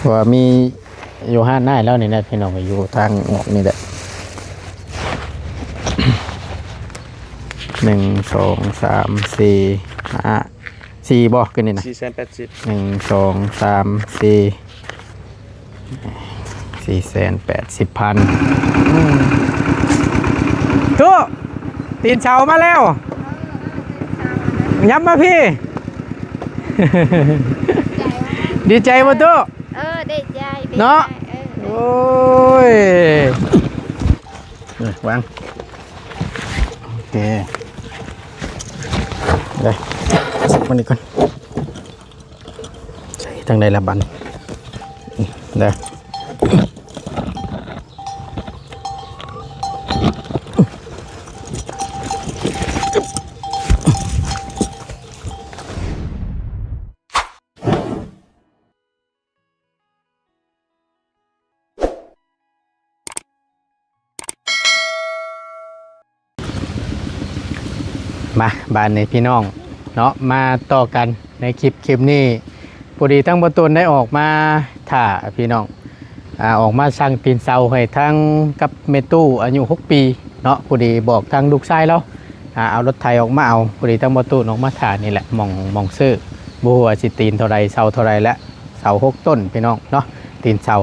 ເພາະວ່າມີຢູ່ຮ້ານອ້າຍລາວນີ້ແຫຼະພີ່ນ້ອງ ຢູ່ທາງອອກນີ້ແຫຼະ ໜຶ່ງ ສອງ ສາມ ສີ່ ຫ້າ ສີ່ບໍ່ ຄືນີ້ນະ ສີ່ແສນແປດສິບ ໜຶ່ງ ສອງ ສາມ ສີ່ ສີ່ແສນແປດສິບພັນ ອືມ ຕູ້ ຕີນເສົາມາແລ້ວ ຍັບມາພີ້ ດີໃຈບໍ່ຕູ້? ເອີ ດີໃຈ ດີໃຈ ເນາະ ເອີ ໂອ້ຍ ເອີ ວາງ ໂອເຄ ໄດ້ ເອົາສັກມານີ້ກ່ອນ ໃສ່ທາງໃດລະບັດນີ້ ເດີ. ມາ ບາດນີ້ພີ່ນ້ອງເນາະ ມາຕໍ່ກັນໃນຄລິບ ຄລິບນີ້ ພໍດີທັງບ່າວຕູນໄດ້ອອກມາຖ້າພີ່ນ້ອງ ອ່າ ອອກມາສັ່ງຕີນເສົາໃຫ້ທັງກັບແມ່ຕູ້ອາຍຸຫົກປີເນາະ ພໍດີບອກທາງລູກຊາຍລາວ ອ່າ ເອົາລົດໄຖອອກມາເອົາ ພໍດີທັງບ່າວຕູນອອກມາຖ້ານີ້ແຫຼະ ໝ່ອງ ໝ່ອງຊື້ ບໍ່ຮູ້ວ່າຊິຕີນເທົ່າໃດ ເສົາເທົ່າໃດແຫຼະ ເສົາຫົກຕົ້ນພີ່ນ້ອງເນາະ ຕີນເສົາ.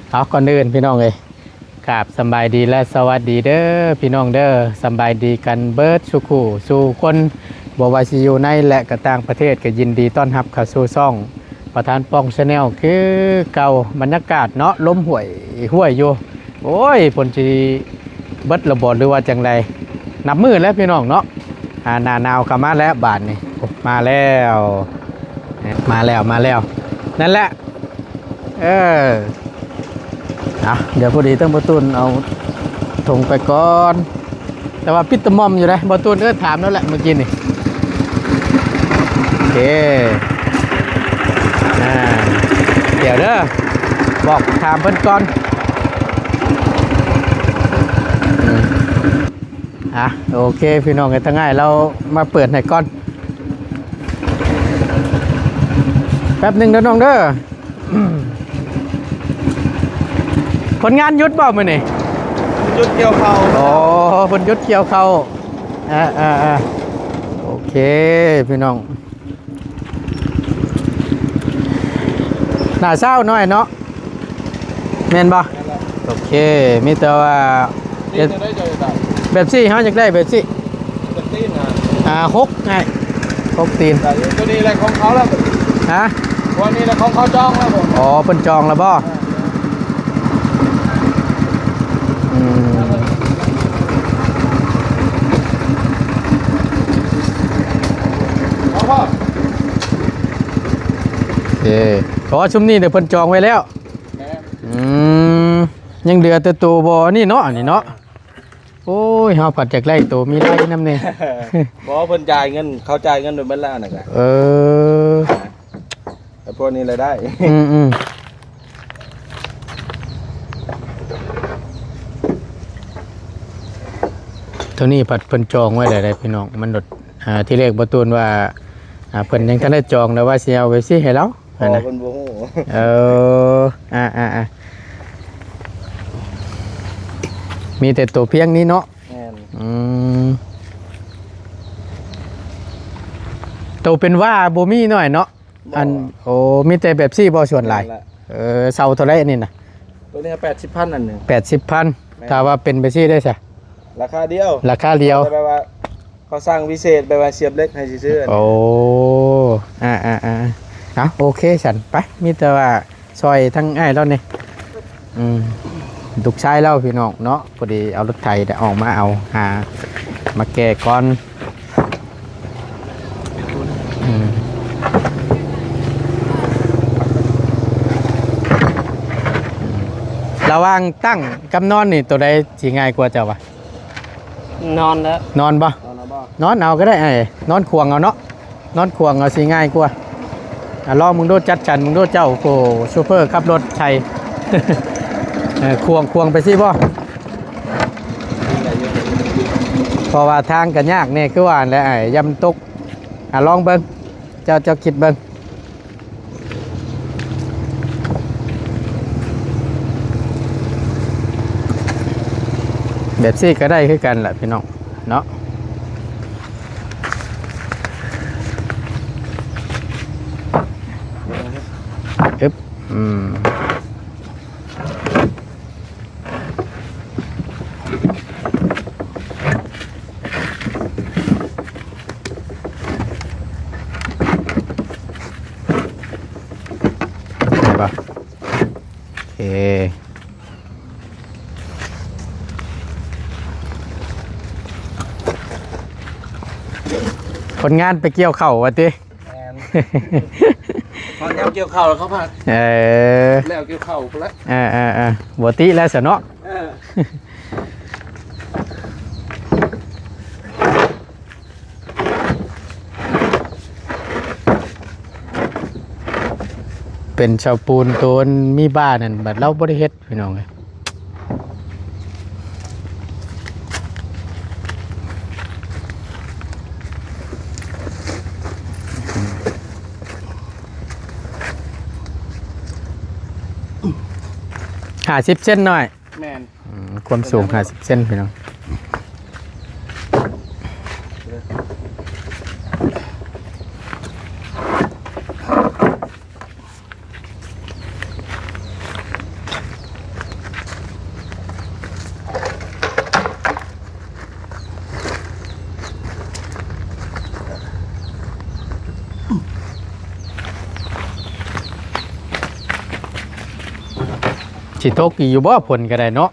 ເອົາ ກ່ອນອື່ນພີ່ນ້ອງເອີຍ ກາບສຳບາຍດີ ແລະ ສະຫວັດດີເດີພີ່ນ້ອງເດີ ສຳບາຍດີກັນເບິດສູ່ຄູ່ສູ່ຄົນ ບໍ່ວ່າຊິຢູ່ໃນ ແລະ ກະຕ່າງປະເທດ ກະຍິນດີຕ້ອນຮັບເຂົ້າສູ່ຊ່ອງປະທານປ່ອງ Channel ຄືເກົ່າ. ບັນຍາກາດເນາະ ລົມຫ້ວຍຫ້ວຍຢູ່ ໂອ້ຍ ຝົນຊິເບິດລະບໍ ຫຼືວ່າຈັ່ງໃດ ນັບມື້ແລ້ວພີ່ນ້ອງເນາະ ອ່າ ໜ້າໜາວເຂົ້າມາແລ້ວບາດນີ້ ໂອ້ ມາແລ້ວ ມາແລ້ວ ມາແລ້ວ ນັ້ນແຫຼະ ເອີ ອ່ະ ດຽວພໍດີທັງບ່າວຕູນເອົາຖົງໄປກ່ອນ ແຕ່ວ່າປິດຕະໝ່ອມຢູ່ເດ້ ບ່າວຕູນເອີ້ນຖາມແລ້ວແຫຼະມື້ກີ້ນີ້ ໂອເຄ ອ່າ ດຽວເດີ ບອກຖາມເພິ່ນກ່ອນ ອືມ ອ່ະ ໂອເຄ ພີ່ນ້ອງເອີຍ ທາງອ້າຍລາວມາເປີດໃຫ້ກ່ອນ ແປັບໜຶ່ງເດີນ້ອງເດີ. ຄົນງານຢຸດບໍ່ມື້ນີ້? ຢຸດກ່ຽວເຂົ້າ. ອໍ ເພິ່ນຢຸດກ່ຽວເຂົ້າ ເອີ ເອີ ເອີ ໂອເຄ ພີ່ນ້ອງ ໜ້າເຊົ້າໜ້ອຍເນາະ ແມ່ນບໍ່? ແມ່ນແລ້ວ ໂອເຄ ມີແຕ່ວ່າ ຕີນຈະໄດ້ເຈົ້າຢູ່ໃສ? ແບບຊີ້ ເຮົາຢາກໄດ້ແບບຊີ້ ແບບຕີນນະ ອ່າ ຫົກ ໃຫ້ ຫົກຕີນ ແຕ່ຕົວນີ້ແຫຼະຂອງເຂົາແລ້ວ ຮະ? ຕົວນີ້ແຫຼະຂອງເຂົາຈອງແລ້ວ. ອໍ ເພິ່ນຈອງແລ້ວບໍ່? ແມ່ນ ອືມ ໂອເຄ ອໍ ຊຸມນີ້ເດ້ ເພິ່ນຈອງໄວ້ແລ້ວ. ແມ່ນ ອືມ ຍັງເຫຼືອແຕ່ໂຕບໍ່ ອັນນີ້ເນາະ ອັນນີ້ເນາະ. ໂອ້ຍ ເຮົາພັດຢາກໄດ້ໂຕມີໄລ່ນຳແດ່. ບໍ່ ເພິ່ນຈ່າຍເງິນ ເຂົາຈ່າຍເງິນໄປເບິດແລ້ວນັ້ນກະ ເອີ ແຕ່ພວກນີ້ລະໄດ້ ອືມໆ ໂຕນີ້ພັດເພິ່ນຈອງໄວ້ແລ້ວເດ້ພີ່ນ້ອງ ມັນໂດດ ອ່າ ທີແລກບ່າວຕູນວ່າ ອ່າ ເພິ່ນຍັງທັນໄດ້ຈອງ ແລ້ວວ່າຊິເອົາໄປຊີ້ໃຫ້ລາວ. ອໍ ຫັ້ນນະ ເພິ່ນບໍ່ຮູ້ ເອີ ອ່າໆໆ ມີແຕ່ໂຕພຽງນີ້ເນາະ. ແມ່ນ ອືມ ໂຕເປັນວ່າບໍ່ມີໜ້ອຍເນາະ. ບໍ່ ອັນ ໂອ້ ມີແຕ່ແບບຊີ້ບໍ່ສ່ວນຫຼາຍ? ແມ່ນລະ ເອີ ເຊົ່າເທົ່າໃດອັນນີ້ນະ? ໂຕນີ້ແປດສິບພັນ ອັນໜຶ່ງ ແປດສິບພັນ. ແມ່ນ ຖ້າວ່າເປັນແບບຊີ້ໄດ້ຊະ? ລາຄາດຽວ ລາຄາດຽວ ແຕ່ແບບວ່າ ເຂົາສັ່ງພິເສດ ແບບວ່າສຽບເຫຼັກໃຫ້ຊື່ໆ. ໂອ້ ອ່າໆໆ ເອົາ ໂອເຄຊັ້ນ ໄປ ມີແຕ່ວ່າຊ່ອຍທາງອ້າຍລາວນີ້ ອືມ ລູກຊາຍລາວພີ່ນ້ອງເນາະ ພໍດີເອົາລົດໄຖອອກມາເອົາ ຫາມາແກ່ກ່ອນ ອືມ ລະຫວ່າງຕັ້ງກັບນອນນີ້ ໂຕໃດຊິງ່າຍກວ່າເຈົ້າວ່າ? ນອນເດີ ນອນບໍ່? ນອນເອົາບໍ່? ນອນເອົາກໍໄດ້ອ້າຍ ນອນຂວາງເອົາເນາະ ນອນຂວາງເອົາຊິງ່າຍກວ່າ. ອ່າ ລອງເບິ່ງດູ ຈັດສັນເບິ່ງດູເຈົ້າ ໂອ້ ໂຊເຟີຂັບລົດໄຖ ເອີ ຂວາງ ຂວາງໄປຊີ້ບໍ່? ເພາະວ່າທາງກໍຍາກແດ່ ຄືວ່າຫັ້ນແຫຼະອ້າຍ ຢ້ານມັນຕົກ. ອ່າ ລອງເບິ່ງ ເຈົ້າ ເຈົ້າຄິດເບິ່ງ. ໂ ແບບຊີ້ກໍໄດ້ຄືກັນແຫຼະພີ່ນ້ອງເນາະ. ອຶບ ອືມ ໄດ້ປະ? ໂອເຄ ຄົນງານໄປກ່ຽວເຂົ້າວ່າຕິ? ແມ່ນ ຮອດຍາມກ່ຽວເຂົ້າແລ້ວເຂົາພັກ. ເອີ ແລ້ວກ່ຽວເຂົ້າພຸ້ນລະ. ເອີໆໆ ບໍ່ຕິແລ້ວຊະເນາະ. ເອີ ເປັນເສົາປູນໂຕນມີບ້ານນັ້ນ ບັດລາວບໍ່ໄດ້ເຮັດ ພີ່ນ້ອງເອີຍ. ຫ້າສິບເຊັນນ້ອຍ. ແມ່ນ. ອືມ ຄວາມສູງຫ້າສິບເຊັນ ພີ່ນ້ອງ. ຊິຕົກອີກຢູ່ບໍ່ ຝົນກໍໄດ້ເນາະ.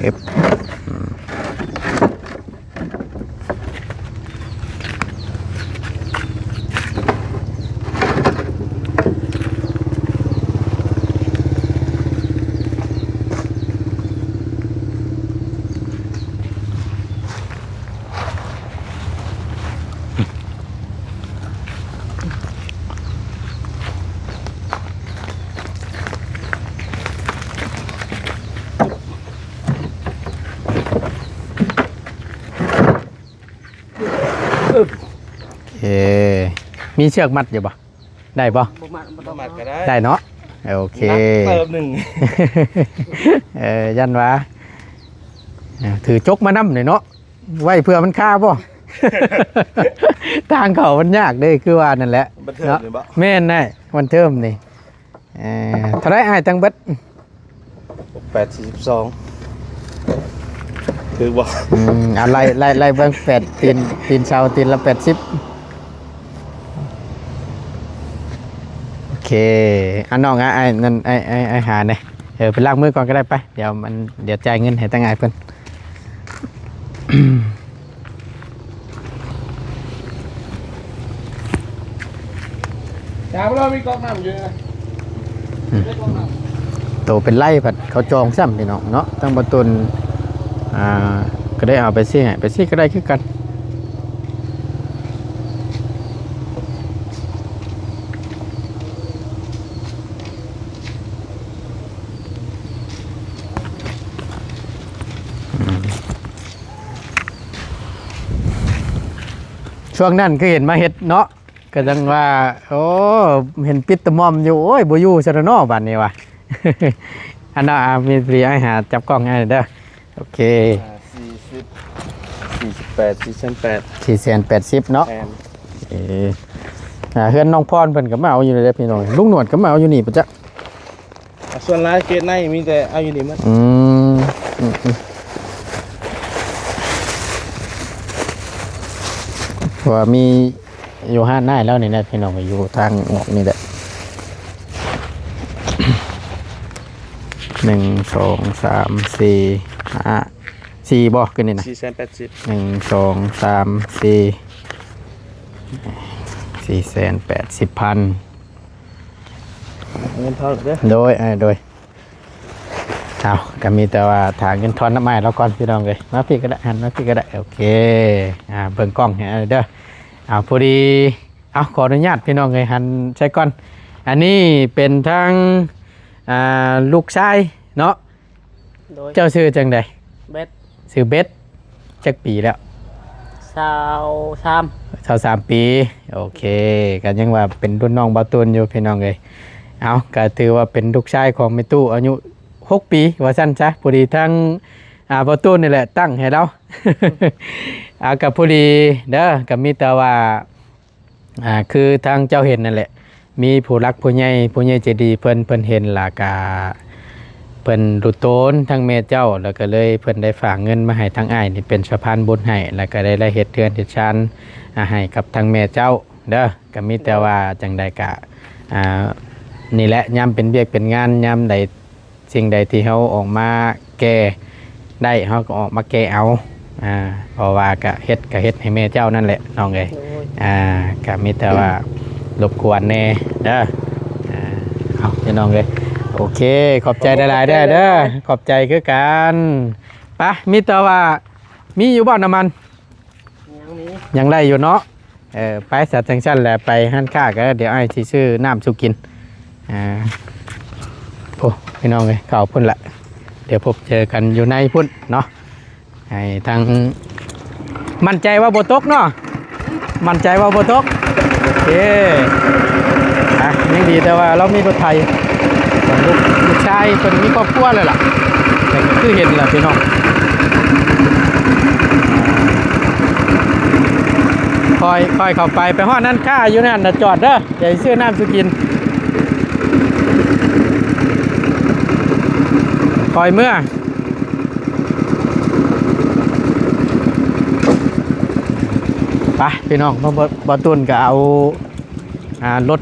ເອັບ ອືມ ໂອເຄ ມີເຊືອກມັດຢູ່ບໍ່? ໄດ້ບໍ່? ບໍ່ມັດ ບໍ່ຕ້ອງມັດກໍໄດ້ ໄດ້ເນາະ. ໂອເຄ ໜັກເຕີບໜຶ່ງ. ເອີ ຢ້ານວ່າ ເອີ ຖືຈົກມານຳນີ້ເນາະ ໄວ້ເພື່ອມັນຄາບໍ່? ທາງເຂົ້າມັນຍາກເດ້ ຄືວ່ານັ້ນແຫຼະ. ບັນເທີມນີ້ບໍ່? ແມ່ນໄດ໋ ບັນເທີມນີ້. ເອີ ເທົ່າໃດອ້າຍ ທັງເບິດ? ແປດ ສີ່ສິບສອງ ຖືກບໍ່? ອືມ ເອົາ ໄລ່ ໄລ່ ໄລ່ເບິ່ງ ແປດ ຕີນ ຕີນເສົາ ຕີນລະແປດສິບ. ໂອເຄ ອັນນ້ອງ ອ້າຍ ອ້າຍ ນັ້ນ ອ້າຍ ອ້າຍ ອ້າຍຫາແດ່. ເອີ ໄປລ້າງມືກ່ອນກໍໄດ້ ໄປ ດຽວມັນ ດຽວຈ່າຍເງິນໃຫ້ທາງອ້າຍເພິ່ນ. ຈາບໍ່ລອ ມີກອກນ້ຳຢູ່ນະ. ອືມ ມີກອກນ້ຳ ໂຕເປັນໄລ່ພັດເຂົາຈອງຊ້ຳ ພີ່ນ້ອງເນາະ. ທາງບໍ່ຕົນ ອ່າ ກໍໄດ້ເອົາໄປຊີ້ໃຫ້ ໄປຊີ້ກໍໄດ້ຄືກັນ. ອືມ ຊ່ວງນັ້ນຄືເຫັນມາເຮັດເນາະ ກໍຈັ່ງວ່າ ໂອ້ ເຫັນປິດຕະໝ່ອມຢູ່ ໂອ້ຍ ບໍ່ຢູ່ຊະເນາະ ບາດນີ້ວ່າ. ອັນນັ້ນ ອ່າ ມີພຣີອ້າຍຫາຈັບກ້ອງໃຫ້ເດີ. ໂອເຄ ອ່າ ສີ່ສິບ ສີ່ສິບແປດ ສີ່ແສນແປດ ສີ່ແສນແປດສິບເນາະ. ແມ່ນ ເອີ ອ່າ ເຮືອນນ້ອງພອນເພິ່ນກໍມາເອົາຢູ່ເດ້ພີ່ນ້ອງ ລຸງໜວດກໍມາເອົາຢູ່ນີ້ປະຈັກ. ອ່າ ສ່ວນຫຼາຍເຂດໃນມີແຕ່ເອົາຢູ່ນີ້ໝົດ. ອືມ ອືມໆ ເພາະວ່າມີຢູ່ຮ້ານນາຍແລ້ວນີ້ແຫຼະພີ່ນ້ອງ ຢູ່ທາງອອກນີ້ແຫຼະ. ໜຶ່ງ ສອງ ສາມ ສີ່ ຫ້າ ສີ່ບໍ່ ຄືນີ້ນະ? ສີ່ແສນແປດສິບ. ໜຶ່ງ ສອງ ສາມ ສີ່ ສີ່ແສນແປດສິບພັນ. ເງິນທອນເດີ. ໂດຍ ເອີ ໂດຍ. ເອົາ ກໍມີແຕ່ວ່າຖ້າເງິນທອນນຳອ້າຍລາວກ່ອນ ພີ່ນ້ອງເອີຍ. ມາພີ້ກໍໄດ້ ຫັນມາພີ້ກໍໄດ້. ໂອເຄ ອ່າ ເບິ່ງກ້ອງໃຫ້ເດີ. ເອົາ ພໍດີ ເອົາ ຂໍອະນຸຍາດ ພີ່ນ້ອງເອີຍ ຫັນໃສ່ກ່ອນ. ອັນນີ້ເປັນທາງ ອ່າ ລູກຊາຍເນາະ. ໂດຍ. ເຈົ້າຊື່ຈັ່ງໃດ? ເບັດ. ຊື່ເບັດ. ຈັກປີແລ້ວ? ຊາວສາມ. ຊາວສາມປີ. ໂອເຄ ກໍຍັງວ່າເປັນລຸ້ນນ້ອງບ່າວຕູນຢູ່ ພີ່ນ້ອງເອີຍ. ເອົາ ກໍຖືວ່າເປັນລູກຊາຍຂອງແມ່ຕູ້ ອາຍຸ ຫົກປີວ່າຊັ້ນຊະ. ພໍດີທາງ ອ່າ ບໍ່ຕູນນີ້ແຫຼະຕັ້ງໃຫ້ລາວ. ອ່າ ກໍພໍດີເດີ ກໍມີແຕ່ວ່າ ອ່າ ຄືທາງເຈົ້າເຫັນນັ້ນແຫຼະ ມີຜູ້ຫຼັກຜູ້ໃຫຍ່ ຜູ້ໃຫຍ່ໃຈດີເພິ່ນ ເພິ່ນເຫັນ ແລ້ວກະເພິ່ນລຸໂຕນທາງແມ່ເຈົ້າ ແລ້ວກະເລີຍເພິ່ນໄດ້ຝາກເງິນມາໃຫ້ທາງອ້າຍນີ້ເປັນສະພານບຸນໃຫ້ ແລ້ວກະໄດ້ ໄດ້ເຮັດເຮືອນເຮັດຊານ ອ່າ ໃຫ້ກັບທາງແມ່ເຈົ້າເດີ. ກະມີແຕ່ວ່າຈັ່ງໃດກະ ອ່າ ນີ້ແຫຼະ ຍາມເປັນວຽກເປັນງານ ຍາມໃດ ສິ່ງໃດທີ່ເຮົາອອກມາແກ່ໄດ້ ເຮົາກໍອອກມາແກ່ເອົາ ອ່າ ເພາະວ່າກະເຮັດ ກະເຮັດໃຫ້ແມ່ເຈົ້ານັ້ນແຫຼະນ້ອງເອີຍ. ໂດຍ ອ່າ ກະມີແຕ່ວ່າລົບກວນແດ່ເດີ. ອ່າ ເອົາ ພີ່ນ້ອງເອີຍ ໂອເຄ ຂອບໃຈຫຼາຍໆເດີ ເດີ ຂອບໃຈຄືກັນ. ໄປ ມີແຕ່ວ່າ ມີຢູ່ບໍ່ນ້ຳມັນ? ຍັງມີ ຍັງໄດ້ຢູ່ເນາະ. ເອີ ໄປ ສະ ຈັ່ງຊັ້ນແຫຼະ ໄປຮ້ານຄ້າກໍ ດຽວອ້າຍຊິຊື້ນ້ຳສູ່ກິນ. ອ່າ ໂອ້ ພີ່ນ້ອງເອີຍ ເຂົ້າພຸ້ນລະ ດຽວພົບເຈີກັນຢູ່ໃນພຸ້ນເນາະ. ໃຫ້ທາງ ໝັ້ນໃຈວ່າບໍ່ຕົກເນາະ? ໝັ້ນໃຈວ່າບໍ່ຕົກ? ໂອເຄ ອ່ະ ຍັງດີແຕ່ວ່າລາວມີລົດໄຖ. ລູກ ລູກຊາຍເພິ່ນມີຄອບຄົວແລ້ວລະ ແຕ່ກໍຄືເຫັນລະພີ່ນ້ອງ. ຄ່ອຍ ຄ່ອຍເຂົ້າໄປ ໄປຮອດຮ້ານຄ້າຢູ່ນັ້ນນະ ຈອດເດີ ດຽວຊິຊື້ນ້ຳສູ່ກິນ. ຄ່ອຍເມືອ ໄປພີ່ນ້ອງ ເພາະວ່າ ບໍ່ ບໍ່ ບໍ່ຕຸນກໍເອົາ ອ່າ ລົດ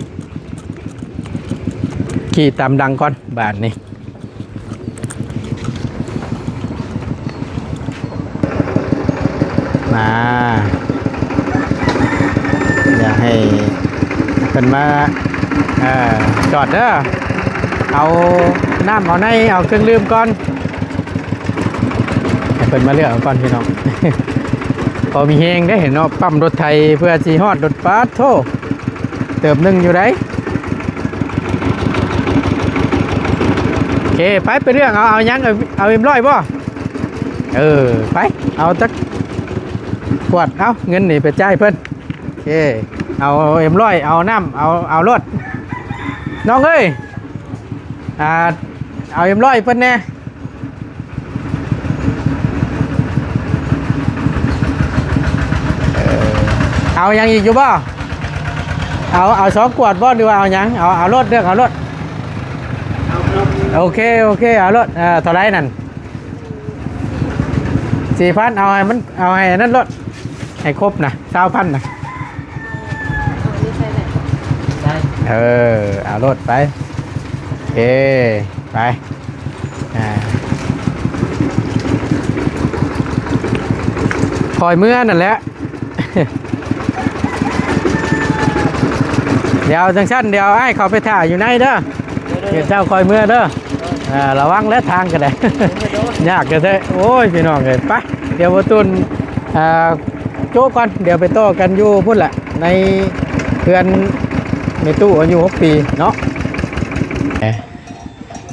ຂີ່ຕາມຫຼັງກ່ອນບາດນີ້. ມາ ຢາກໃຫ້ເພິ່ນມາ ເອີ ຈອດເດີ ເອົານ້ຳເອົາໃນ ເອົາເຄື່ອງດື່ມກ່ອນ. ໃຫ້ເພິ່ນມາເລືອກເອົາກ່ອນພີ່ນ້ອງ. ພໍມີແຮງເດ້ເນາະ ປ້ຳລົດໄຖເພື່ອຊິຮອດລົດ ປາດໂທ້ ເຕີບໜຶ່ງຢູ່ໃດ໋. ໂອເຄ ໄປ ໄປເລືອກເອົາ ເອົາຫຍັງ ເອົາ ເອັມຮ້ອຍບໍ່? ເອີ ໄປ ເອົາຈັກຂວດ ເອົາເງິນນີ້ໄປຈ່າຍເພິ່ນ. ໂອເຄ ເອົາເອັມຮ້ອຍ ເອົານ້ຳ ເອົາ ເອົາໂລດ ນ້ອງເອີຍ. ອ່າ ເອົາເອັມຮ້ອຍເພິ່ນແດ່. ເອີ ເອົາຫຍັງອີກຢູ່ບໍ່? ເອົາ ເອົາສອງຂວດບໍ່ ຫຼືວ່າເອົາຫຍັງ? ເອົາ ເອົາໂລດ ເລືອກເອົາໂລດ. ໂອເຄ ໂອເຄ ເອົາໂລດ. ເອີ ເທົ່າໃດນັ້ນ? ສີ່ພັນ ເອົາໃຫ້ມັນ ເອົາໃຫ້ອັນນັ້ນໂລດ ໃຫ້ຄົບນະ ຊາວພັນນະ. ເອີ ເອົາໂລດໄປ. ໂອເຄ ໄປ ອ່າ ຄ່ອຍເມືອນັ້ນແຫຼະ. ດຽວຈັ່ງຊັ້ນ ດຽວອ້າຍເຂົ້າໄປຖ້າຢູ່ໃນເດີ. ດຽວເຈົ້າຄ່ອຍເມືອເດີ. ອ່າ ລະວັງແລະທາງກໍໄດ້ ຍາກແທ້ໆ. ໂອ້ຍ ພີ່ນ້ອງເອີຍ ໄປ ດຽວບໍ່ຕຸນ ອ່າ ໂຈະກ່ອນ ດຽວໄປຕໍ່ກັນຢູ່ພຸ້ນແຫຼະ ໃນເຮືອນແມ່ຕູ້ອາຍຸຫົກປີເນາະ.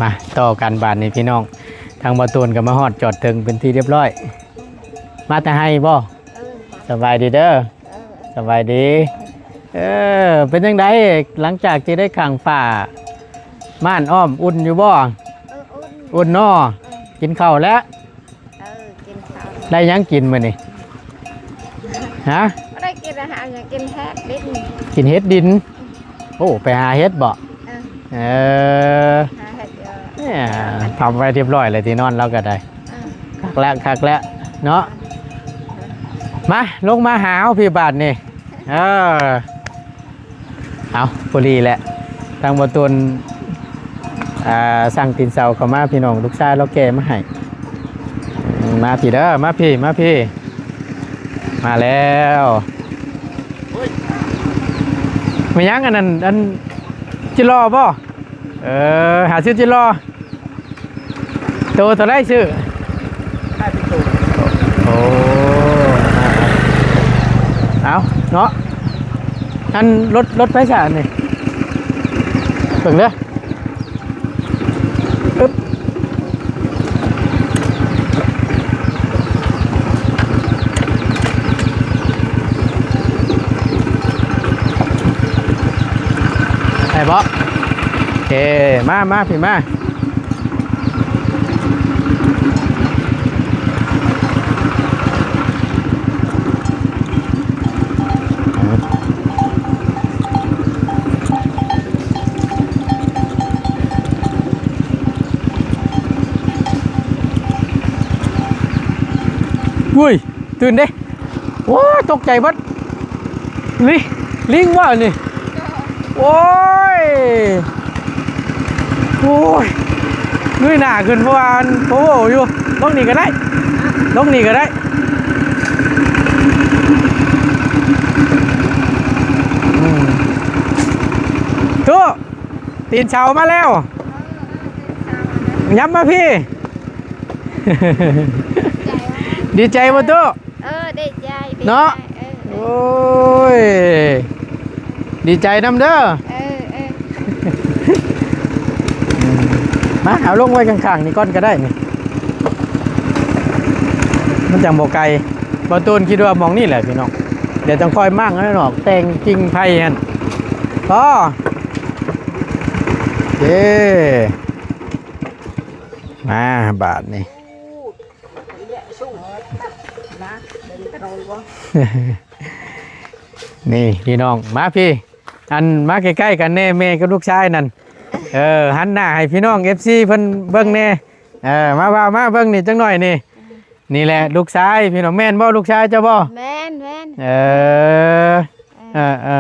ມາຕໍ່ກັນບາດນີ້ພີ່ນ້ອງ ທາງບໍ່ຕູນກໍມາຮອດຈອດເຖິງເປັນທີ່ຮຽບຮ້ອຍ. ມາແຕ່ໄຮ່ບໍ່? ເອີ ສະບາຍດີເດີ. ເອີ ສະບາຍດີ. ເອີ ເປັນຈັ່ງໃດ ຫຼັງຈາກທີ່ໄດ້ຂ້າງຝາມ່ານອ້ອມ ອຸ່ນຢູ່ບໍ່? ເອີ ອຸ່ນ ອຸ່ນເນາະ. ເອີ ກິນເຂົ້າແລ້ວ? ເອີ ກິນເຂົ້າ. ໄດ້ຫຍັງກິນມື້ນີ້? ຮະ? ບໍ່ໄດ້ກິນອາຫານຫຍັງ ກິນເຫັດດິນ. ກິນເຫັດດິນ? ໂອ້ ໄປຫາເຫັດບໍ່? ເອີ ເອີ ຫາເຫັດຢູ່. ແໝ ທຳໄວ້ຮຽບຮ້ອຍແລ້ວ ທີ່ນອນລາວກໍໄດ້. ເອີ ຄັກແລ້ວ ຄັກແລ້ວເນາະ. ມາ ລົງມາຫາເຮົາພີ້ບາດນີ້. ເອີ ເອົາ ພໍດີແຫຼະ ທາງບໍ່ຕູນ ອ່າ ສັ່ງຕີນເສົາເຂົ້າມາ ພີ່ນ້ອງ ລູກຊາຍລາວແກ່ມາໃຫ້. ມາພີ້ເດີ ມາພີ້ ມາພີ້. ມາແລ້ວ. ແມ່ນຫຍັງອັນນັ້ນ ອັນຈິລໍບໍ່? ເອີ ຫາຊື້ຈິລໍ. ໂຕເທົ່າໃດຊື້? ໂອ້ ເອົາເນາະ. ອັນລົດ ລົດໃຜຊະອັນນີ້? ເບິ່ງເດີ. ປຶບ ໄດ້ບໍ່? ໂອເຄ ມາ ມາ ພີ້ມາ. ອຸ້ຍ ຕື່ນເດ້. ໂອ້ຍ ຕົກໃຈເບິດ. ລິ ລິງວ່ານີ້. ໂອ້ຍ ໂອ້ຍ ເງີຍໜ້າຂຶ້ນ ເພາະວ່າມັນໂພຢູ່. ລົງນີ້ກໍໄດ້ ລົງນີ້ກໍໄດ້. ອືມ ໂຕ ຕີນເສົາມາແລ້ວ. ເອີ ຕີນເສົາ ຫຍັບມາພີ້. ດີໃຈບໍ່ຕູ້? ເອີ ດີໃຈ ດີໃຈ ເນາະ. ເອີ ເອີ ໂອ້ຍ ດີໃຈນຳເດີ. ເອີ ເອີ ມາ ເອົາລົງໄວ້ຂ້າງໆນີ້ກ່ອນກໍໄດ້ນີ້ ມັນຈັ່ງບໍ່ໄກ. ບ່າວຕູນຄິດວ່າໝ່ອງນີ້ແຫຼະພີ່ນ້ອງ. ດຽວຈັ່ງຄ່ອຍມ້າງເອົານອກ ແຕ່ງກິ່ງໄຜ່ຫັ້ນ. ພໍ ເອີ ມາບາດນີ້ ນີ້ພີ່ນ້ອງ ມາພີ້. ອັນ ມາໃກ້ໆກັນແດ່ ແມ່ກັບລູກຊາຍນັ້ນ. ເອີ ຫັນໜ້າໃຫ້ພີ່ນ້ອງ ເອັຟຊີ ເພິ່ນເບິ່ງແດ່. ເອີ ມາ ມາ ມາເບິ່ງນີ້ຈັກໜ້ອຍນີ້. ນີ້ແຫຼະລູກຊາຍພີ່ນ້ອງ. ແມ່ນບໍ່ ລູກຊາຍເຈົ້າບໍ່? ແມ່ນ ແມ່ນ. ເອີ ເອີ ເອີ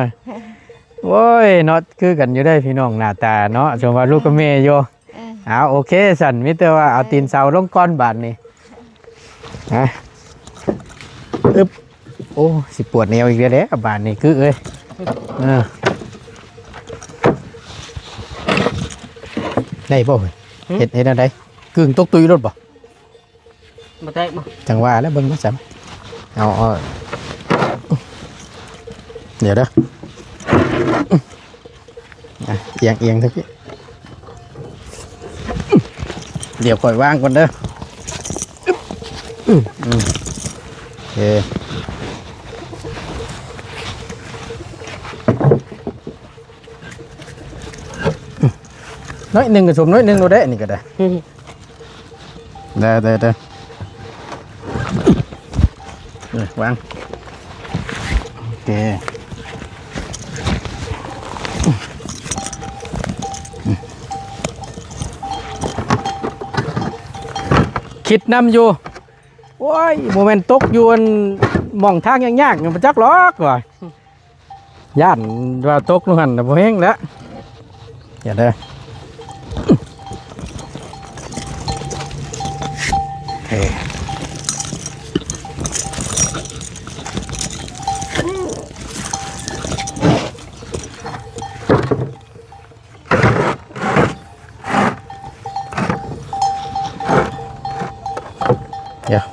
ໂອ້ຍເນາະ ຄືກັນຢູ່ເດ້ພີ່ນ້ອງ ໜ້າຕາເນາະ ສົມວ່າລູກກັບແມ່ຢູ່. ເອີ ເອົາ ໂອເຄຊັ້ນ ມີແຕ່ວ່າເອົາ ເອີ ຕີນເສົາລົງກ່ອນບາດນີ້. ຮະ ອຶບ ໂອ້ ຊິປວດແອວອີກແລ້ວບາດນີ້ ກຶເອີຍ. ເອີ ໄດ້ບໍ່? ຫຶ ເຮັດ ເຮັດແນວໃດ? ກຶ່ງຕົກຕຸ້ຍໂລດບໍ່? ບໍ່ແຕກບໍ່? ຈັ່ງວ່າແລ້ວ ເບິ່ງມາຊັ້ນ. ເອົາ ເອົາ ດຽວເດີ ອ່ະ ອຽງ ອຽງທາງພີ້ ດຽວຂ້ອຍວາງກ່ອນເດີ. ອືມ ອືມ ໂອເຄ ໜ້ອຍໜຶ່ງກໍສົມໜ້ອຍໜຶ່ງໂລດເດ້ ອັນນີ້ກໍໄດ້. ອືມ ໄດ້ ໄດ້ ໄດ້ ເອີ ວາງ ໂອເຄ ຄິດນຳຢູ່. ໂອ້ຍ ບໍ່ແມ່ນຕົກຢູ່ອັນ ໝ່ອງທາງຍາກໆ ບໍ່ຈັກຫຼອກວ່າ. ຢ້ານວ່າຕົກຢູ່ຫັ້ນນະ ບໍ່ແຮງແລ້ວ. ຢ່າເດີ ເອີ ດຽວ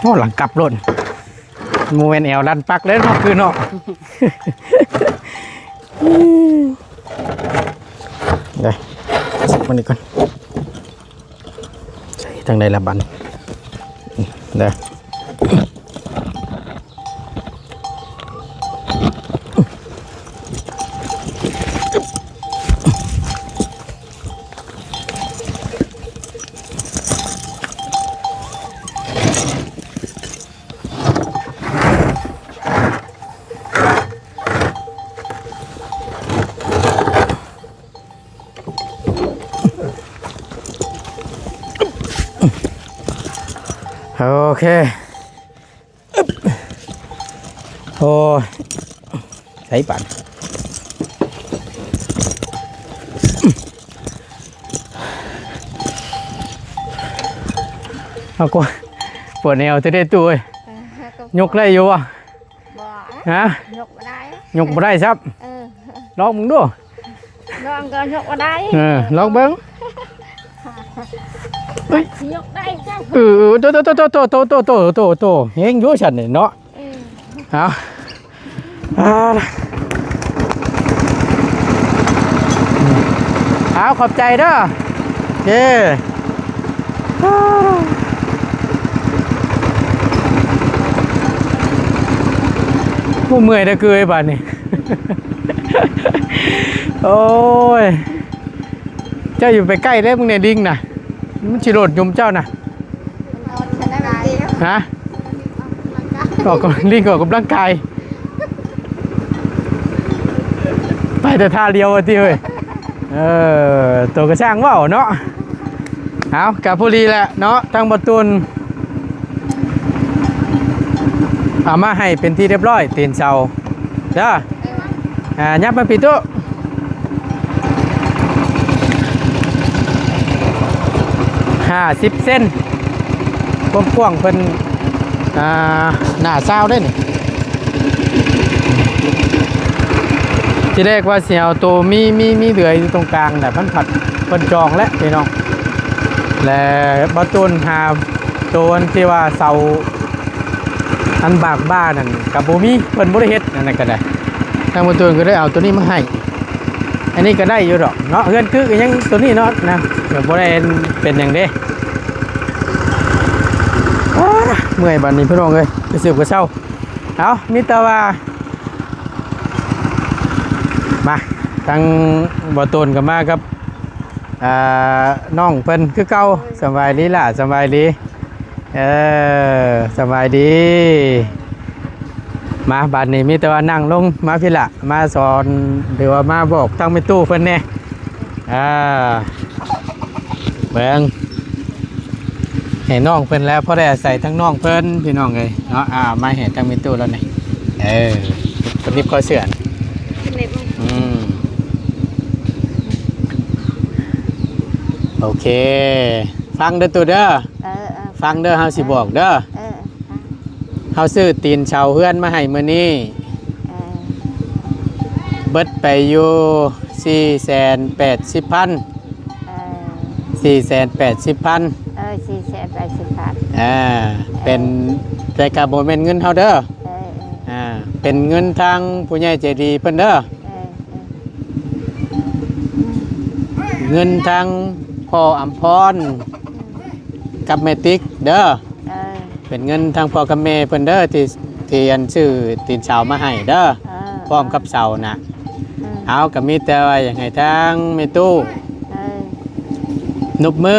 ໂອ້ ຫຼັງກັບໂລດ ບໍ່ແມ່ນແອວລັນປັກເດ້ເນາະ ຄືເນາະ. ເດີ ມານີ້ກ່ອນ ໃສ່ທາງໃດລະບັດນີ້ ເດີ. ໂອເຄ ໂອ້ຍ ໃສ່ປານ ເອົາກວ່າ ປວດແອວແທ້ໆ ຕູ້ເອີຍ. ເອີ ກໍ ຍົກໄດ້ຢູ່ບໍ່? ບໍ່ ຮະ? ຍົກບໍ່ໄດ້ ຍົກບໍ່ໄດ້ຊ້ຳ. ເອີ ລອງເບິ່ງດູ ລອງກໍຍົກບໍ່ໄດ້. ເອີ ລອງເບິ່ງ ເອີຍ ຊິຍົກໄດ້ຈັງ. ເອີ ເອີ ໂຕ ໂຕ ໂຕ ແຮງຢູ່ຊັ້ນນີ້ເນາະ. ເອີ ເອົາ ເອົາ ຂອບໃຈເດີ. ໂອເຄ ໂອ້ ເມື່ອຍເດີ ຄື ບາດນີ້ ໂອ້ຍ ເຈົ້າຢ່າໄປໃກ້ເດ້ ມຶງແນ່ ລິງນະ ມັນຊິໂລດຍຸ່ມເຈົ້ານະ. ຮະ? ອອກກຳ ລິງອອກກຳລັງກາຍ ໄປແຕ່ທ່າດຽວວ່າຕິເອີຍ. ເອີ ໂຕກະຊ່າງເວົ້າເນາະ. ເອົາ ກະພໍດີແຫຼະເນາະ ທາງບໍ່ຕູນເອົາມາໃຫ້ເປັນທີ່ຮຽບຮ້ອຍ ຕີນເສົາເດີ. ອ່າ ຫຍັບມາປີໂຕ ຫ້າສິບເຊັນ ຄວາມກວ້າງເພິ່ນ ອ່າ ໜ້າຊາວເດ້ນີ້. ທີແລກວ່າຊິເອົາໂຕມີ ມີ ມີເຫຼືອຢູ່ຕົງກາງ ແຕ່ມັນພັດເພິ່ນຈອງແລ້ວພີ່ນ້ອງ. ແລະ ບໍ່ຕູນຫາໂຕອັນທີ່ວ່າເສົາ ອັນບາກບ້ານັ້ນກະບໍ່ມີ ເພິ່ນບໍ່ໄດ້ເຮັດ ອັນນັ້ນກະໄດ້. ທາງບໍ່ຕູນກະໄດ້ເອົາໂຕນີ້ມາໃຫ້. ອັນນີ້ກະໄດ້ຢູ່ດອກເນາະ ເຮືອນຄືກະຍັງໂຕນີ້ເນາະ ນະ ກະບໍ່ໄດ້ເປັນຫຍັງເດ້. ອ້າ ເມື່ອຍບາດນີ້ພີ່ນ້ອງເອີຍ ກະສືບກະເຊົາ. ເອົາ ມີແຕ່ວ່າ ມາ ທາງບໍ່ຕູນກະມາກັບ ອ່າ ນ້ອງເພິ່ນຄືເກົ່າ. ສະບາຍດີຫຼ້າ ສະບາຍດີ. ເອີ ສະບາຍດີ. ມາ ບາດນີ້ມີແຕ່ວ່ານັ່ງລົງມາພີ້ລະ ມາສອນ ຫຼືວ່າມາບອກທາງແມ່ຕູ້ເພິ່ນແດ່. ອ່າ ເບິ່ງ ໃຫ້ນ້ອງເພິ່ນແລ້ວ ພໍໄດ້ອາໄສທາງນ້ອງເພິ່ນ ພີ່ນ້ອງເອີຍເນາະ. ອ່າ ມາໃຫ້ທາງແມ່ຕູ້ລາວນີ້. ເອີ ເພິ່ນໜິບຄໍເສື້ອ. ອືມ ໂອເຄ ຟັງເດີຕູ້ເດີ. ເອີ ເອີ ຟັງເດີ ເຮົາຊິບອກເດີ. ເອີ ຟັງ. ເຮົາຊື້ຕີນເສົາເຮືອນມາໃຫ້ມື້ນີ້ ເອີ ເບິດໄປຢູ່ສີ່ແສນແປດສິບພັນ. ເອີ ສີ່ແສນແປດສິບພັນ. ເອີ ສີ່ແສນແປດສິບພັນ. ອ່າ ເປັນ ເອີ ແຕ່ກະບໍ່ແມ່ນເງິນເຮົາເດີ. ເອີ ເອີ ອ່າ ເປັນເງິນທາງຜູ້ໃຫຍ່ໃຈດີເພິ່ນເດີ. ເອີ ເອີ ເງິນທາງພໍ່ອຳພອນ ອືມ ກັບແມ່ຕິກເດີ. ເອີ ເປັນເງິນທາງພໍ່ກັບແມ່ເພິ່ນເດີ ທີ່ ທີ່ອັນຊື້ຕີນເສົາມາໃຫ້ເດີ. ເອີ ພ້ອມກັບເສົານະ. ອືມ ເຮົາກະມີແຕ່ວ່າຢາກໃຫ້ທາງແມ່ຕູ້ ເອີ ນົບມື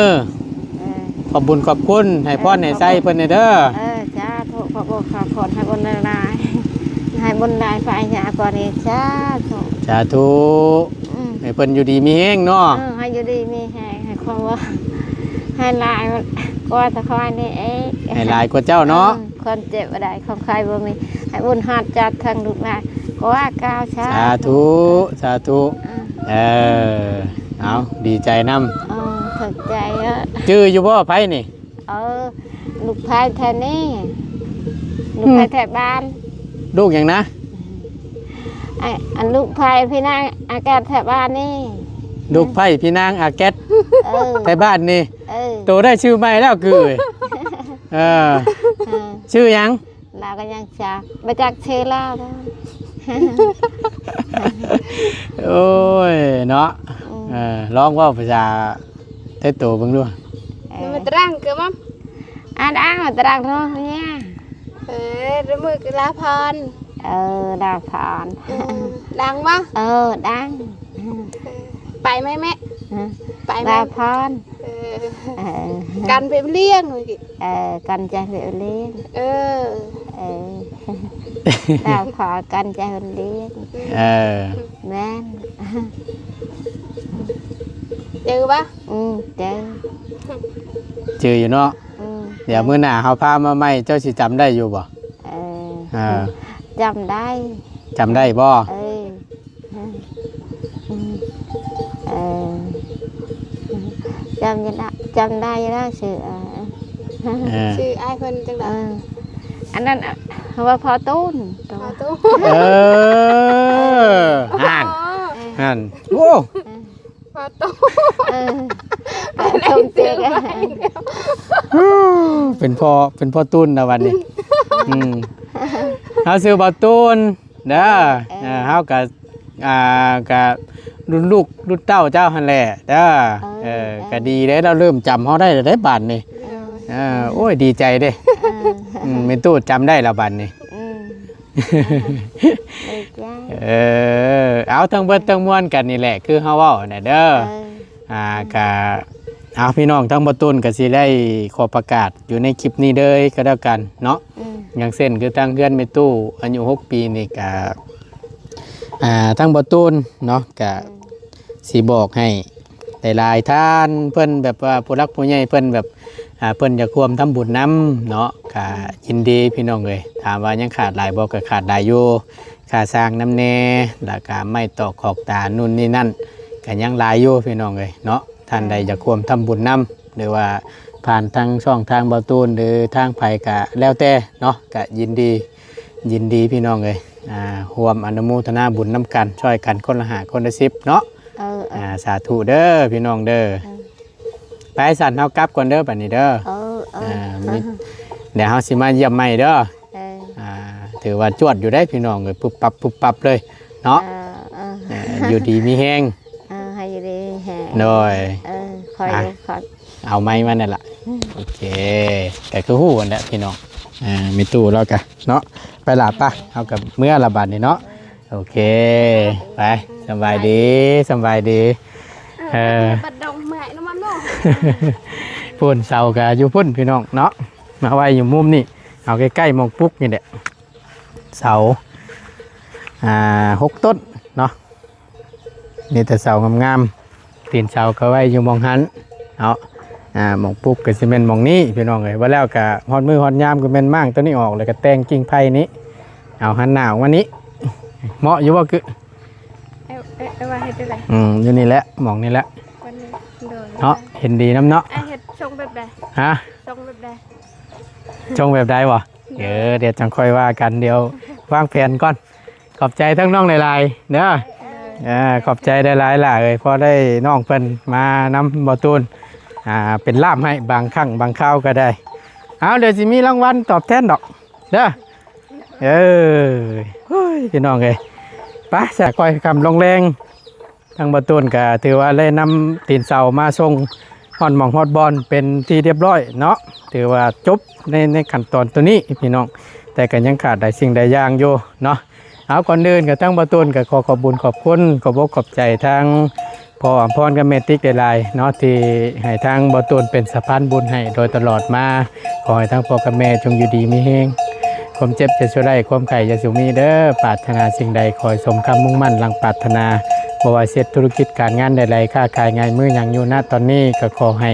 ເອີ ຂອບບຸນຂອບຄຸນ ໃຫ້ພອນໃຫ້ໄຊເພິ່ນແດ່ເດີ. ເອີ ສາທຸ ຂອບອົກຂອບຄຸນ ໃຫ້ບຸນຫຼາຍໆ ໃຫ້ບຸນຫຼາຍໄປຍາກວ່ານີ້. ສາທຸ ສາທຸ. ອືມ ໃຫ້ເພິ່ນຢູ່ດີມີແຮງເນາະ. ເອີ ໃຫ້ຢູ່ດີມີແຮງ ໃຫ້ຄວາມວ່າ ໃຫ້ຫຼາຍກວ່າແຕ່ຂ້ອຍນີ້ເອງ ໃຫ້ຫຼາຍກວ່າເຈົ້າເນາະ. ເອີ ຄວາມເຈັບບໍ່ໄດ້ ຄວາມໄຂ້ບໍ່ມີ ໃຫ້ບຸນຮອດຈັດທັງລູກຫຼານກວ່າເກົ່າ. ສາ ສາທຸ ສາທຸ. ອືມ ເອີ ເອົາ ດີໃຈນຳ. ເອີ ຂອບໃຈເດີ. ຈື່ຢູ່ບໍ່ ໃຜນີ້? ເອີ ລູກໃພ້ແຖວນີ້ ລູກໃພ້ແຖວບ້ານ. ລູກຫຍັງນະ? ອັນ ອັນລູກໃພ້ພີ່ນາງອາແກັດແຖວບ້ານນີ້. ລູກໃພ້ພີ່ນາງອາແກັດ ເອີ ແຖວບ້ານນີ້. ເອີ ໂຕໄດ້ຊື່ໃໝ່ແລ້ວກື້. ເອີ ເອີ ຊື່ຫຍັງ? ລາວກະຍັງຈັກ ບໍ່ຈັກຊື່ລາວ. ໂອ້ຍເນາະ. ອືມ ເອີ ລອງເວົ້າພາສາໄທໂຕເບິ່ງດູ. ເອີ Nama terang ke, Mam? Ada, terang tu ya. ເອີ ລະມືລາພອນ. ເອີ ລາພອນ. ອືມ ດັງບໍ່? ເອີ ດັງ. ເອີ ໄປໄໝແມ່? ຮະ? ໄປໄໝ? ລາພອນ. ເອີ ເອີ ກັນໄປລ້ຽງ. ເອີ ກັນຈະໄປລ້ຽງ. ເອີ ເອີ ລາວຂໍກັນຈະໄປລ້ຽງ. ເອີ ແມ່ນ. ຈື່ບໍ່? ອືມ ຈື່ ຈື່ຢູ່ເນາະ. ອືມ ດຽວມື້ໜ້າເຮົາພາມາໃໝ່ ເຈົ້າຊິຈຳໄດ້ຢູ່ບໍ່? ເອີ ເອີ ຈຳໄດ້. ຈຳໄດ້ບໍ່? ເອີ ເອີ ຈຳຢູ່ນະ ຈຳໄດ້ຢູ່ນະ ຊື່ ເອີ ເອີ ຊື່ອ້າຍເພິ່ນຈັ່ງໃດ? ເອີ ອັນນັ້ນ ເຂົາວ່າພໍ່ຕູນ. ພໍ່ຕູນ. ເອີ ຫັ້ນ ຫັ້ນ ໂອ້ ພໍ່ຕູນ. ເອີ ເປັນພໍ່ ເປັນພໍ່ຕູນລະບັດນີ້. ອືມ ເຮົາຊື່ບ່າວຕູນເດີ. ເອີ ເອີ ເຮົາກະ ອ່າ ກະລຸ້ນລູກລຸ້ນເຕົ້າເຈົ້າຫັ້ນແຫຼະເດີ. ເອີ ເອີ ກະດີເດ້ ລາວເລີ່ມຈຳເຮົາໄດ້ແລ້ວເດ້ບາດນີ້. ເອີ ເອີ ໂອ້ຍ ດີໃຈເດ້. ເອີ ອືມ ແມ່ຕູ້ຈຳໄດ້ລະບາດນີ້. ອືມ ດີໃຈ. ເອີ ເອົາ ທັງເບິດທັງມວນກັນນີ້ແຫຼະ ຄືເຮົາເວົ້າຫັ້ນນະເດີ. ເອີ ອ່າ ກະ ເອົາ ພີ່ນ້ອງ ທາງບ່າວຕູນກະຊິໄດ້ຂໍປະກາດຢູ່ໃນຄລິບນີ້ເລີຍກໍແລ້ວກັນເນາະ. ອືມ ຢ່າງເຊັ່ນຄືທາງເຮືອນແມ່ຕູ້ອາຍຸຫົກປີນີ້ກະ ອ່າ ທາງບໍ່ຕູນເນາະ ກະ ອືມ ຊິບອກໃຫ້ຫຼາຍໆທ່ານ ເພິ່ນແບບວ່າຜູ້ຫຼັກຜູ້ໃຫຍ່ເພິ່ນແບບ ອ່າ ເພິ່ນຢາກຮ່ວມທຳບຸນນຳເນາະ ກະ ອືມ ຍິນດີພີ່ນ້ອງເອີຍ. ຖາມວ່າຍັງຂາດຫຼາຍບໍ່ ກະຂາດຫຼາຍຢູ່ ຄ່າສ້າງນຳແດ່ ແລ້ວກະໄມ້ຕອກຂອກຕາ ນູ່ນນີ້ນັ້ນ ກະຍັງຫຼາຍຢູ່ພີ່ນ້ອງເອີຍເນາະ. ທ່ານໃດ ອືມ ຢາກຮ່ວມທຳບຸນນຳ ຫຼືວ່າຜ່ານທາງຊ່ອງທາງເບົາຕູນ ຫຼືທາງໃຜກະແລ້ວແຕ່ເນາະ ກະຍິນດີ ຍິນດີພີ່ນ້ອງເອີຍ ອ່າ ຮ່ວມອະນຸໂມທະນາບຸນນຳກັນ ຊ່ອຍກັນຄົນລະຫ້າ ຄົນລະສິບເນາະ. ເອີ ເອີ ອ່າ ສາທຸເດີພີ່ນ້ອງເດີ. ເອີ ໄປຊັ້ນ ເຮົາກັບກ່ອນເດີບັດນີ້ເດີ. ເອີ ເອີ ອ່າ ມີ ເອີ ດຽວເຮົາຊິມາຢ້ຽມໃໝ່ເດີ. ເອີ ອ່າ ຖືວ່າຈວດຢູ່ເດ້ພີ່ນ້ອງເອີຍ ປຸບປັບ ປຸບປັບເລີຍເນາະ. ເອີ ເອີ ເອີ ຢູ່ດີມີແຮງ. ເອີ ໃຫ້ຢູ່ດີແຮງ ໂດຍ. ເອີ ຄອຍ ອ່ະ ຢູ່ ຄອຍ ເອົາໄມ້ມານັ້ນລະ. ອືມ ໂອເຄ ກະຄືຮູ້ຫັ້ນແຫຼະພີ່ນ້ອງ. ອ່າ ແມ່ຕູ້ລາວກະເນາະ ໄປລະ ໄປ ເຮົາກະເມືອລະບາດນີ້ເນາະ. ໂອເຄ ໄປ ສຳບາຍດີ ສຳບາຍດີ. ເອີ ເອີ ບັດດອກໄມ້ນຳມັນເນາະ ພຸ້ນ ເສົາກະຢູ່ພຸ້ນພີ່ນ້ອງເນາະ ມາໄວ້ຢູ່ມຸມນີ້ ເອົາໃກ້ໆໝ່ອງປຸກນີ້ແຫຼະ. ເສົາ ອ່າ ຫົກຕົ້ນເນາະ ມີແຕ່ເສົາງາມໆ ຕີນເສົາກະໄວ້ຢູ່ໝ່ອງຫັ້ນເນາະ. ອ່າ ໝ່ອງປຸກກະຊິແມ່ນໝ່ອງນີ້ພີ່ນ້ອງເອີຍ. ວ່າແລ້ວກະຮອດມື້ຮອດຍາມກະແມ່ນມ້າງໂຕນີ້ອອກ ແລ້ວກະແຕ່ງກິ່ງໄຜ່ນີ້ ເອົາຫັນໜ້າອອກມານີ້ ເໝາະຢູ່ບໍ່? ຄື ເອີ ເອີ ວ່າເຮັດຈັ່ງໃດ? ອືມ ຢູ່ນີ້ແຫຼະ ໝ່ອງນີ້ແຫຼະ ວັນນີ້ ໂດຍ ເນາະ ເຫັນດີນຳເນາະ. ອ້າຍເຮັດຊົງແບບໃດ? ຮະ? ຊົງແບບໃດ? ຊົງແບບໃດບໍ່? ໂດຍ ເອີ ດຽວຈັ່ງຄ່ອຍວ່າກັນ ດຽວວາງແຜນກ່ອນ. ຂອບໃຈທັງນ້ອງຫຼາຍໆເດີ. ໂດຍ ເອີ ຂອບໃຈຫຼາຍໆຫຼ້າເອີຍ ພໍໄດ້ນ້ອງເພິ່ນມານຳເບົາຕູນ ອ່າ ເປັນລ່າມໃຫ້ບາງຄັ້ງບາງຄາວກະໄດ້. ເອົາ ດຽວຊິມີລາງວັນຕອບແທນດອກເດີ. ເອີ ໂອ້ຍ ພີ່ນ້ອງເອີຍ ໄປ ສະ ຄ່ອຍຄ່ຳລົງແລງ ທາງເບົາຕູນກະຖືວ່າໄດ້ນຳຕີນເສົາມາສົ່ງຮອດໝ່ອງຮອດບ່ອນເປັນທີ່ຮຽບຮ້ອຍເນາະ. ຖືວ່າຈົບໃນ ໃນຂັ້ນຕອນໂຕນີ້ພີ່ນ້ອງ ແຕ່ກະຍັງຂາດຫຼາຍສິ່ງຫຼາຍຢ່າງຢູ່ເນາະ. ເອົາ ກ່ອນອື່ນກະທາງເບົາຕູນກະຂໍຂອບບຸນຂອບຄຸນ ຂອບອົກຂອບໃຈທາງ ພໍ່ອຳພອນກັບແມ່ຕິກຫຼາຍໆເນາະ ທີ່ໃຫ້ທາງເບົາຕູນເປັນສະພານບຸນໃຫ້ໂດຍຕະຫຼອດມາ. ຂໍໃຫ້ທັງພໍ່ກັບແມ່ຈົ່ງຢູ່ດີມີແຮງ ຄວາມເຈັບຢ່າສູ່ໄດ້ ຄວາມໄຂ້ຢ່າສູ່ມີເດີ. ປາດຖະໜາສິ່ງໃດຂໍໃຫ້ສົມຄຳມຸ່ງໝັ້ນດັ່ງປາດຖະໜາ ບໍ່ວ່າເຮັດທຸລະກິດການງານໃດໆ ຄ້າຂາຍງາຍມືຫຍັງຢູ່ນະຕອນນີ້ ກະຂໍໃຫ້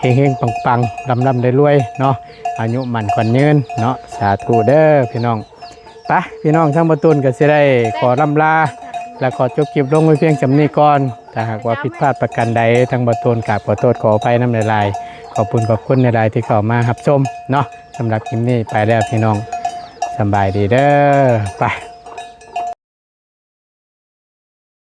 ເຮັງໆປັງໆ ລ່ຳໆລວຍໆເນາະ ອາຍຸໝັ້ນຂວັນຍືນເນາະ. ສາທຸເດີພີ່ນ້ອງ. ໄປ ພີ່ນ້ອງ ທາງເບົາຕູນກະຊິໄດ້ຂໍລ່ຳລາ ແລະ ຂໍຈົບຄລິບລົງໄວ້ພຽງສ່ຳນີ້ກ່ອນ. ຖ້າຫາກວ່າຜິດພາດປະການໃດ ທາງເບົາຕູນກາບຂໍໂທດຂໍອະໄພນຳຫຼາຍໆ. ຂອບຄຸນຂອບຄຸນຫຼາຍໆທີ່ເຂົ້າມາຮັບຊົມເນາະ. ສຳລັບຄລິບນີ້ໄປແລ້ວພີ່ນ້ອງ ສຳບາຍດີເດີ. ໄປ